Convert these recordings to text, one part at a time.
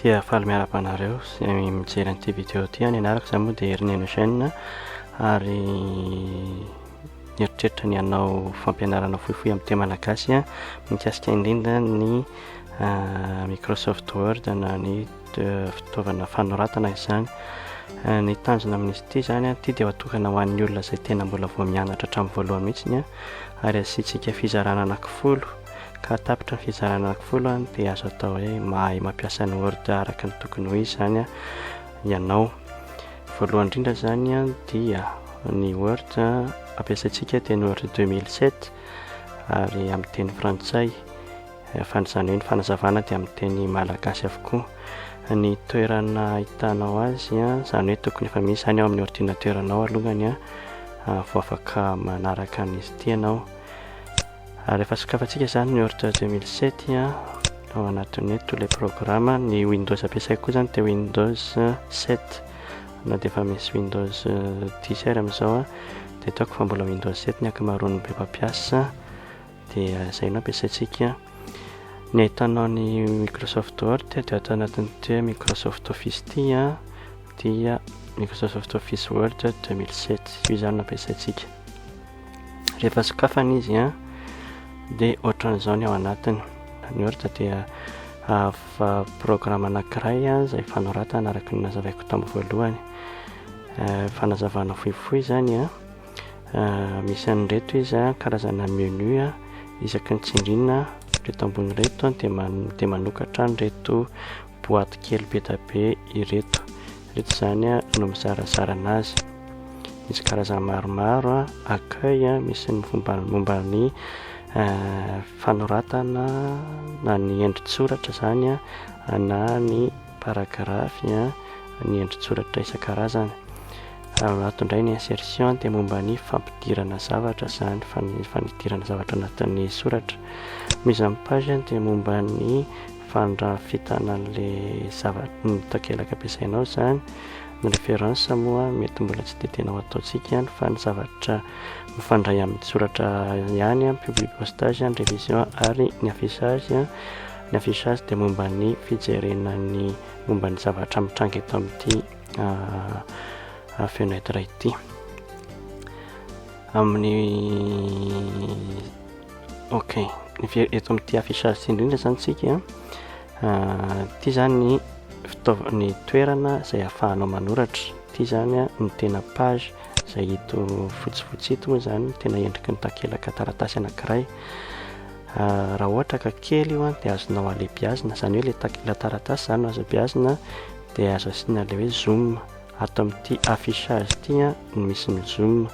Dia faly miarahaba anareo izay mijery an'ity vidéo ity. Ny anarako izany moa dia Herineno Eugène ary nieritreritra ny hanao fampianarana fohifohy amin'ny teny malagasy mikasika indrindra ny Microsoft Word na ny fitaovana fanoratana izany. Ny tanjona amin'izy ity izany, ity dia atokana ho an'ny olona izay tena mbola vao mianatra hatramin'ny voalohany mihitsy ary asiantsika fizarana anankifolo ka tapitra ny fizarana anankifolo dia azo atao hoe mahay mampiasa ny Word araka ny tokony ho izy izany ianao. Voalohany indrindra izany dia ny Word ampiasaintsika dia ny Word 2007 ary amin'ny teny frantsay. Fa izany hoe ny fanazavana dia amin'ny teny malagasy avokoa. Ny toerana ahitanao azy, izany hoe tokony efa misy izany ao amin'ny ordinateur-nao alohany vao afaka manaraka an'izy ity ianao. Ary rehefa sokafantsika izany ny Word 2007 ao anatin'ny hoe tous les programmes, ny Windows ampiasaiko koa izany dia Windows 7 na dia efa misy Windows 10 ary amin'izao dia ataoko fa mbola Windows 7 ny ankamaroan'ny be mpampiasa. Dia izay no ampiasaintsika. Ny ahitanao ny Microsoft Word dia ato anatin'ity hoe Microsoft Office ity dia Microsoft Office Word 2007. Io izany no ampiasaintsika. Rehefa sokafana izy dia ohatran'izao ny ao anatiny. Ny Word dia programme anankiray izay fanoratana araka ny nazavaiko tamin'ny voalohany. Fanazavana fohifohy izany. Misy an'ireto izy karazana menu isaky ny tsindrina ireto ambony ireto dia dia manokatra an'ireto boaty kely be dia be ireto. Ireto izany no mizarazara anazy. Misy karazany maromaro, accueil, misy ny fomba momba ny fanoratana na ny endri-tsoratra izany na ny paragraphe, ny endri-tsoratra isan-karazany. Raha ato indray ny insertion dia momba ny fampidirana zavatra izany, fanidirana zavatra anatin'ny soratra. Mise en page dia momba ny fandrafetana an'ilay zavatra, ny takelaka ampiasainao izany. Ny référence moa mety mbola tsy dia tena ho ataontsika ihany fa ny zavatra mifandray amin'ny soratra ihany, publipostage, ny révision ary ny affichage. Ny affichage dia momba ny fijerena ny momba ny zavatra mitranga eto amin'ity fenêtre ity. Amin'ny ok, eto amin'ity affichage ity indrindra izany tsika, ity izany ny fitaovana, ny toerana izay ahafahanao manoratra. Ity izany ny tena page izay ito fotsifotsy ito moa izany no tena endriky ny takelaka taratasy anankiray. Raha ohatra ka kely io dia azonao alebiazina, izany hoe ilay taratasy izany no azo beazina dia azo asiana ilay hoe zoom. Ato amin'ity affichage ity no misy ny zoom.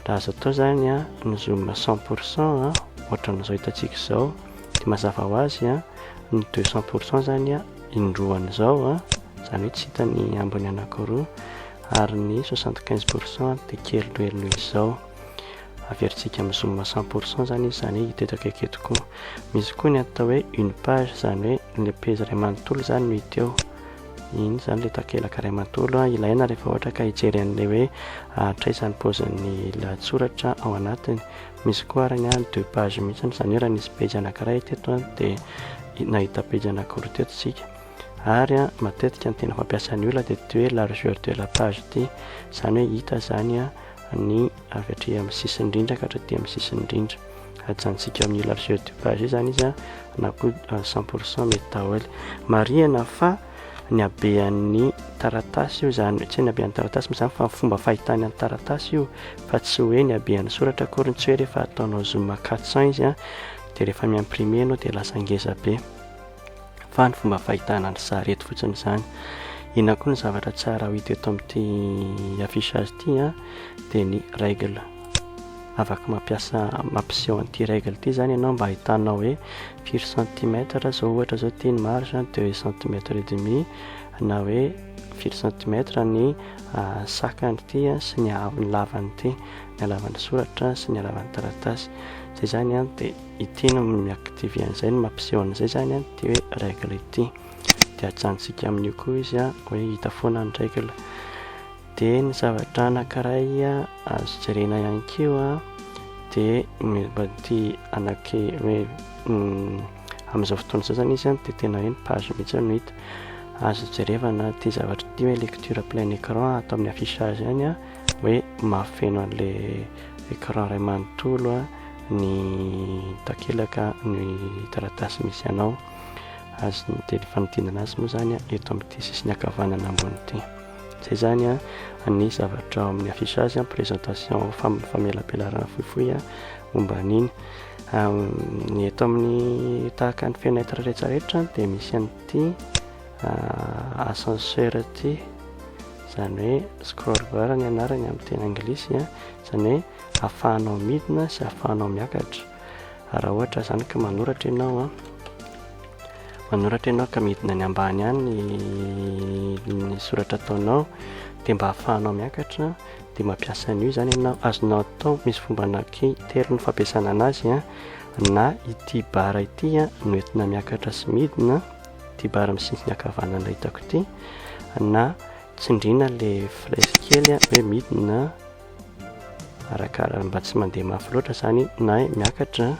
Raha azo atao izany ny zoom cent pour cent ohatran'izao hitantsika izao dia mazava ho azy ny deux cent pour cent izany indroan'izao, izany hoe tsy hita ny ambiny anankiroa, ary ny soixante quinze pour cent dia kelikely noho izao. Averintsika amin'ny zoom cent pour cent izany izy, izany hoe hita eto akaiky eto koa. Misy koa ny atao hoe une page, izany hoe ilay pejy iray manontolo izany no hita eo. Iny izany ilay takelaka iray manontolo, ilaina rehefa ohatra ka hijery an'ilay hoe hatraiza ny paozin'ny lahatsoratra ao anatiny. Misy koa ary ny deux pages mihitsy, izany hoe raha nisy pejy anankiray teto dia nahita pejy anankiroa teto isika. Ary matetika ny tena fampiasan'ny olona dia ity hoe largeur de la page ity, izany hoe hita izany ny avy aty amin'ny sisiny indrindra ka hatraty amin'ny sisiny indrindra. Ajanontsika amin'ny largeur de page izany izy na koa 100% mety daholo. Marihana fa ny habean'ny taratasy io izany, tsy hoe ny habean'ny taratasy moa izany fa ny fomba fahitany ny taratasy io fa tsy hoe ny habean'ny soratra akory, tsy hoe rehefa ataonao zoom 400 izy dia rehefa mi-imprimer ianao dia lasa ngeza be. Fa ny fomba fahitana ny sary eto fotsiny izany. Inona koa ny zavatra tsara ho hita eto amin'ity affichage ity dia ny règle. Afaka mampiasa mampiseho an'ity règle ity izany ianao mba ahitanao hoe firy centimètre izao ohatra izao ity ny marge deux centimètres et demi na hoe firy centimètre ny sakany ity sy ny haavon'ny lavany ity, ny halavan'ny soratra sy ny halavan'ny taratasy. Izay izany dia Ity no mi-activer an'izay, no mampiseho an'izay izany an, ity hoe règle ity. Dia ajanontsika amin'io koa izy an, hoe hita foana ny règle. Dia ny zavatra anankiray azo jerena ihany koa an, dia momba ity anaky hoe amin'izao fotoana izao izany izy an, dia tena hoe ny page mihitsy no hita. Azo jerevana ity zavatra ity hoe lecture plein écran ato amin'ny affichage ihany hoe mahafeno an'ilay écran iray manontolo ny takelaka ny taratasy misy anao. Azo dia ny fanodinana azy moa izany eto amin'ity sisiny ankavanana ambony ity. Izay izany ny zavatra ao amin'ny affichage, présentation famelabelarana fohifohy momba an'iny. Ny eto amin'ny tahaka ny fenêtre rehetra rehetra dia misy an'ity ascenseur ity, izany hoe scroll bar ny anarany amin'ny teny anglisy, izany hoe ahafahanao midina sy ahafahanao miakatra. Raha ohatra izany ka manoratra ianao, manoratra ianao ka midina any ambany any ny soratra ataonao dia mba ahafahanao miakatra dia mampiasa an'io izany ianao. Azonao atao misy fomba anaky telo ny fampiasana anazy na ity barre ity no entina miakatra sy midina, ity barre misy sisiny ankavanana hitako ity, na tsindrina le flèche kely hoe midina arakara mba tsy mandeha mafy loatra izany na miakatra,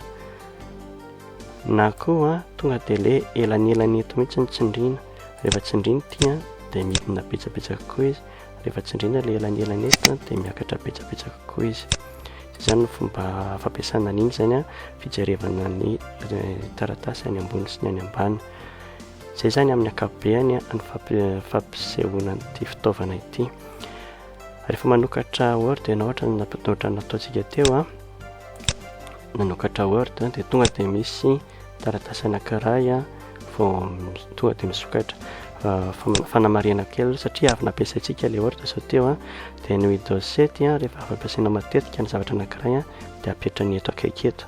na koa tonga dia le elanelany eto mihitsy no tsindrina. Rehefa tsindrina ity dia midina betsabetsaka kokoa izy, rehefa tsindrina le elanelany eto dia miakatra betsabetsaka kokoa izy. Izay izany no fomba fampiasana an'iny izany fijerevana ny taratasy any ambony sy ny any ambany. Izay izany amin'ny ankapobeny ny fampisehoana an'ity fitaovana ity. Rehefa manokatra Word ianao ohatra ny ohatra ny nataontsika teo, nanokatra Word dia tonga dia misy taratasy anankiray vao tonga dia misokatra. Fanamarihana kely satria avy nampiasaintsika ilay Word izao teo dia ny Windows 7 rehefa avy ampiasaina matetika ny zavatra anankiray dia apetrany eto akaiky eto.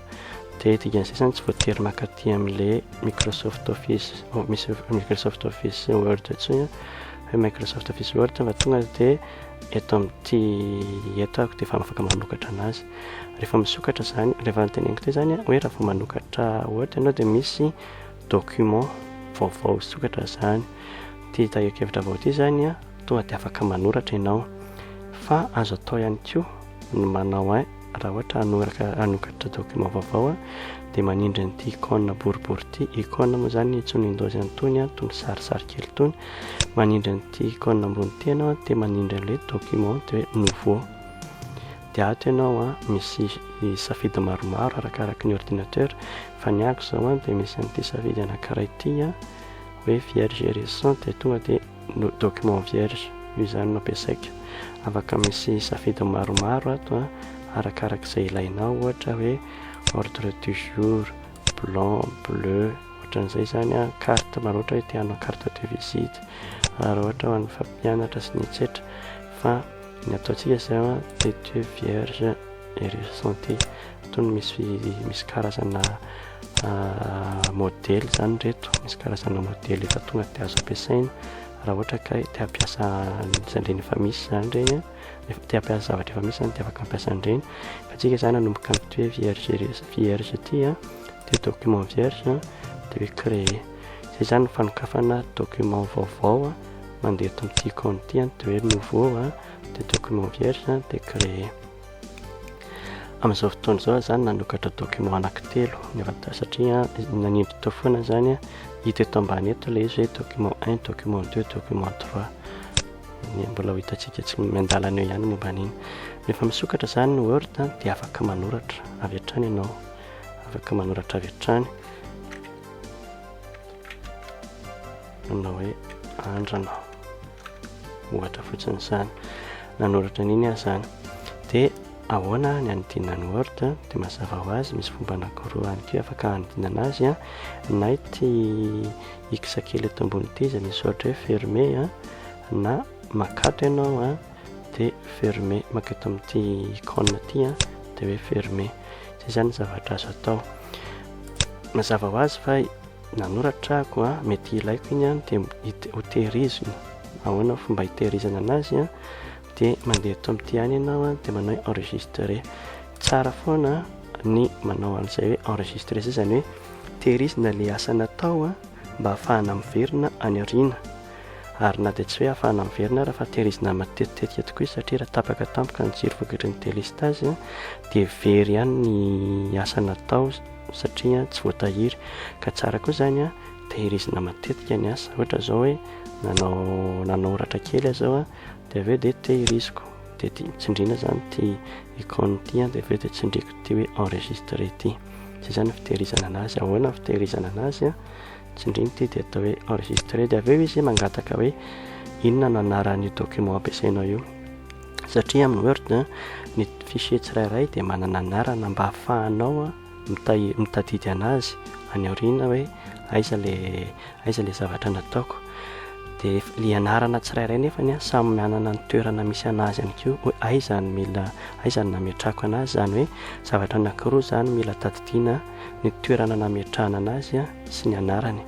Dia dikan'izay izany tsy voatery maka aty amin'ilay Microsoft Office, misy Microsoft Office Word intsony hoe Microsoft Office Word fa tonga dia eto amin'ity eto aho dia efa afaka manokatra anazy. Rehefa misokatra izany, rehefa noteneniko teo izany hoe raha vao manokatra Word ianao dia misy document vaovao misokatra izany. Ity tahirin-kevitra vaovao ity izany tonga dia afaka manoratra ianao. Fa azo atao ihany koa ny manao un raha ohatra hanoraka hanokatra document vaovao dia manindry an'ity icône boribory ity. Icône moa izany intsony Windows an'itony, itony sarisary kely itony. Manindry an'ity icône ambony ity ianao dia manindry an'ilay document dia hoe nouveau. Dia ato ianao misy safidy maromaro arakaraky ny ordinateur fa ny ahy izao dia misy an'ity safidy anankiray ity hoe vierge et récent dia tonga dia document vierge io izany no ampiasaiko. Afaka misy safidy maromaro ato arakarak'izay ilainao ohatra hoe ordre du jour, blanc, bleu ohatran'izay izany, carte raha ohatra hoe te hanao carte de visite, raha ohatra ho an'ny fampianatra sy ny etsetra fa ny ataontsika izao dia ity hoe vierge et récent ity. Itony misy misy karazana modely izany ireto, misy karazana modely efa tonga dia azo ampiasaina raha ohatra ka te hampiasa an'ireny efa misy izany ireny, rehefa te hampiasa zavatra efa misy izany dia afaka mampiasa an'ireny. Fa antsika izany hanomboka amin'ity hoe vierge vierge ity dia document vierge dia hoe créer. Izay izany ny fanokafana document vaovao mandeha eto amin'ity icône ity dia hoe nouveau dia document vierge dia créer. Amin'izao fotoana izao aho izany nanokatra document anankitelo nefa satria nanindry teo foana izany hita eto ambany eto ilay izy hoe document 1, document 2, document 3. Ny mbola ho hitantsika tsy miandalana eo ihany momba an'iny. Rehefa misokatra izany ny Word dia afaka manoratra avy hatrany ianao. Afaka manoratra avy hatrany. Manao hoe andrana. Ohatra fotsiny izany. Nanoratra an'iny aho izany. Dia ahoana ny hanodinana ny Word? Dia mazava ho azy misy fomba anankiroa ihany koa afaka hanodinana azy. Na ity X kely eto ambony ity izay misy soratra hoe fermer na makato ianao dia fermer, makato amin'ity icône ity dia hoe fermer. Izay izany ny zavatra azo atao. Mazava ho azy fa nanoratra ako mety ilaiko iny dia ho tehirizina. Ahoana ny fomba hitehirizana anazy? Dia mandeha eto amin'ity ihany ianao dia manao hoe enregistrer. Tsara foana ny manao an'izay hoe enregistrer izay, izany hoe tehirizina ilay asa natao mba hahafahana miverina any aoriana. Ary na dia tsy hoe hahafahana miverina ara fa tehirizina matetitetika tokoa izy satria raha tapaka tampoka ny jiro vokatry ny delestazy dia very ihany ny asa natao satria tsy voatahiry. Ka tsara koa izany tehirizina matetika ny asa. Ohatra izao hoe Nanao nanoratra kely aho zao a, dia avy eo dia tehiriziko. Dia ty tsindriana zany ity icône ity a, dia avy eo dia tsindriko ity hoe enregistrer ity. Zay zany ny fitehirizana anazy. Ahoana ny fitehirizana anazy a? Tsindrina ity dia atao hoe enregistrer, dia avy eo izy mangataka hoe inona no anaran'io document ampiasainao io. Satria amin'ny Word ny fichier tsirairay dia manana anarana mba ahafahanao mitahiry mitadidy anazy any aoriana hoe aiza le aiza le zavatra nataoko. Dia le anarana tsirairay nefany an samy manana ny toerana misy anazy ihany koa hoe aiza no mila aiza no nametrahako anazy, izany hoe zavatra anankiroa izany mila tadidiana ny toerana nametrahana anazy sy ny anarany.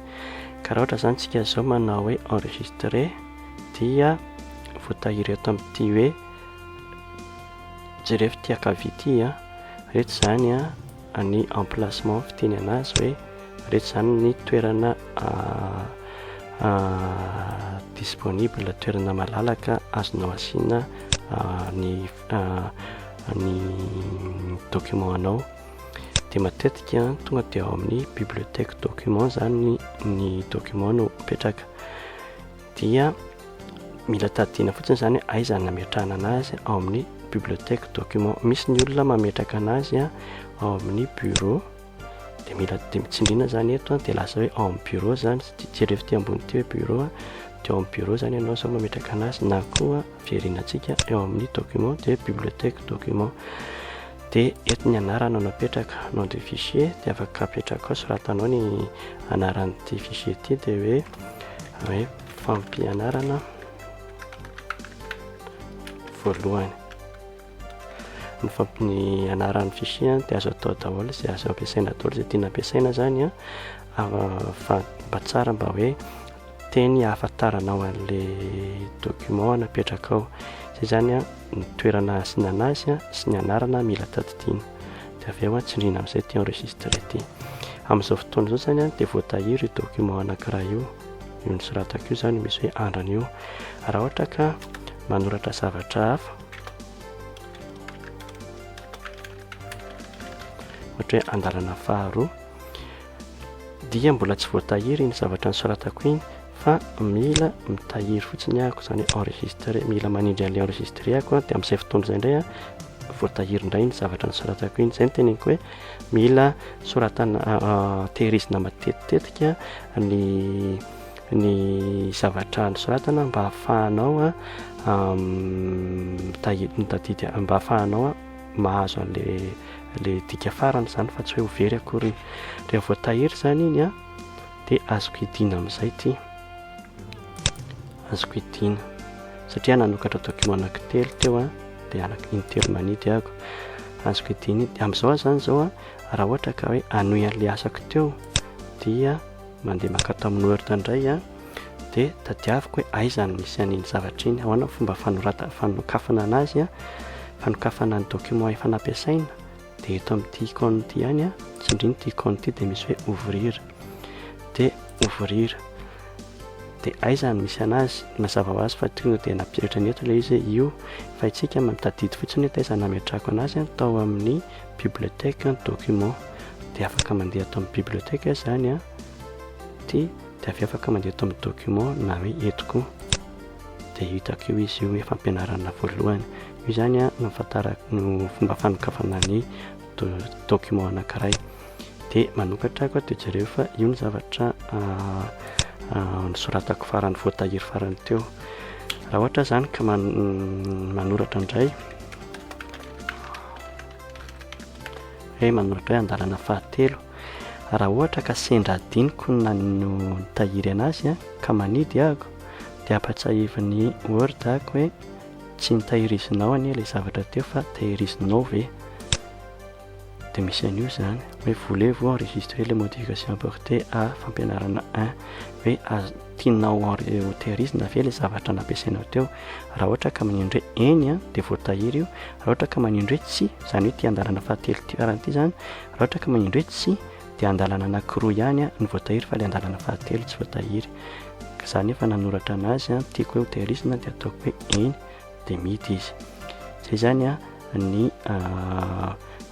Ka raha ohatra izany tsika izao manao hoe enregistrer dia voatahiry eto amin'ity hoe jereo ity ankavia ity an, reto izany an ny emplacement fiteny anazy hoe reto izany ny toerana disponible, toerana malalaka azonao asiana ny ny document anao. Dia matetika tonga dia ao amin'ny bibliothèque document izany ny document no mipetraka. Dia mila tadidiana fotsiny izany hoe aiza no nametrahana anazy ao amin'ny bibliothèque document. Misy ny olona mametraka anazy ao amin'ny bureau, dia mila dia tsindriana izany eto dia lasa hoe ao amin'ny bureau izany, jereo ity ambony ity hoe bureau, dia ao amin'ny bureau izany ianao izao mametraka anazy, na koa verenantsika eo amin'ny document dia bibliothèque document. Dia eto ny anarana no apetraka, nom de fichier, dia afaka apetraka ao, soratanao ny anaran'ity fichier ity dia hoe hoe fampianarana voalohany. Ny famp- ny anaran'ny fichier dia azo atao daholo izay azo ampiasaina daholo izay tiana ampiasaina zany an, fa mba tsara mba hoe teny ahafantaranao an'le document napetrakao. Zay zany an ny toerana asiana anazy sy ny anarana mila tadidiana. Dia avy eo tsindriana amin'izay ity enregistrer ity. Amin'izao fotoana izao zany an dia voatahiry io document anankiray io. Io nosoratako io zany misy hoe andrana io. Raha ohatra ka manoratra zavatra hafa, ohatra hoe andalana faharoa, dia mbola tsy voatahiry iny zavatra nosoratako iny fa mila mitahiry fotsiny ahako, izany hoe enregistrer, mila manindry an'ilay enregistrer ahako dia amin'izay fotoana izay indray voatahiry indray iny zavatra nosoratako iny. Izay no teneniko hoe mila soratana, tehirizina matetitetika ny ny zavatra nosoratana mba ahafahanao mitahiry, mitadidy, mba ahafahanao mahazo an'le le dika farany izany fa tsy hoe ho very akory iny. Rehefa voatahiry izany iny an, dia azoko hidiana amin'izay ity. Azoko hidiana. Satria nanokatra document anankitelo teo an, dia anaky intelo manidy ahako. Azoko hidiana iny. Dia amin'izao aho izany izao an, raha ohatra ka hoe hanohy an'ilay asako teo, dia mandeha mankato amin'ny Word indray an, dia tadiaviko hoe aiza no misy an'iny zavatra iny, ahoana ny fomba fanorata, fanokafana anazy an, fanokafana ny document efa nampiasaina, dia eto amin'ity icône ity ihany an, tsindrina ity icône ity dia misy hoe ouvrir, dia ouvrir, dia aiza no misy anazy, mazava ho azy fa tonga dia nampidirana eto ilay izy hoe io, fa isika mitadidy fotsiny hoe taiza no nametrahako anazy an, tao amin'ny bibliothèque document, dia afaka mandeha ato amin'ny bibliothèque aho izany an, ity. Dia avy eo afaka mandeha eto amin'ny document na hoe eto koa. Dia hitako io izy io hoe fampianarana voalohany. Io izany an no ahafantarako no fomba fanokafana ny document anankiray. Dia manokatra ako dia jereo fa io ny zavatra nosoratako farany voatahiry farany teo. Raha ohatra izany ka manoratra indray hoe manoratra hoe andalana fahatelo. Raha ohatra ka sendra adinoko ny no nitahiry anazy ka manidy ahako dia ampatsiahivin'ny Word ahako hoe tsy nitahirizinao anie ilay zavatra teo fa tehirizinao ve? Dia misy an'io izany hoe voulez-vous enregistrer les modifications apportées à fampianarana un hoe azo tianao ho tehirizina ve ilay zavatra nampiasainao teo? Raha ohatra ka manindry hoe eny dia voatahiry io, raha ohatra ka manindry hoe tsia, izany hoe ity andalana fahatelo ity farany ity izany, Raha ohatra ka manindry hoe tsia dia andalana anankiroa ihany no voatahiry fa ilay andalana fahatelo tsy voatahiry. Ka za nefa nanoratra anazy tiako hoe hotehirizina dia ataoko hoe eny dia mihidy izy. Izay izany ny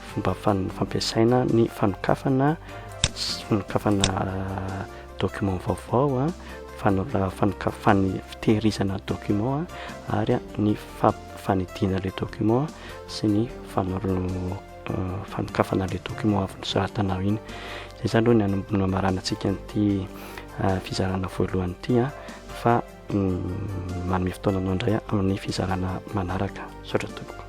fomba fampiasaina ny fanokafana fanokafana document vaovao. fanokafany fitehirizana document ary ny fanidina le document sy ny fanokafana le document avy nosoratanao iny. Zay zany aloha ny no amaranantsika an'ity fizarana voalohany ity fa manome fotoana anao indray amin'ny fizarana manaraka. Misaotra tompoko.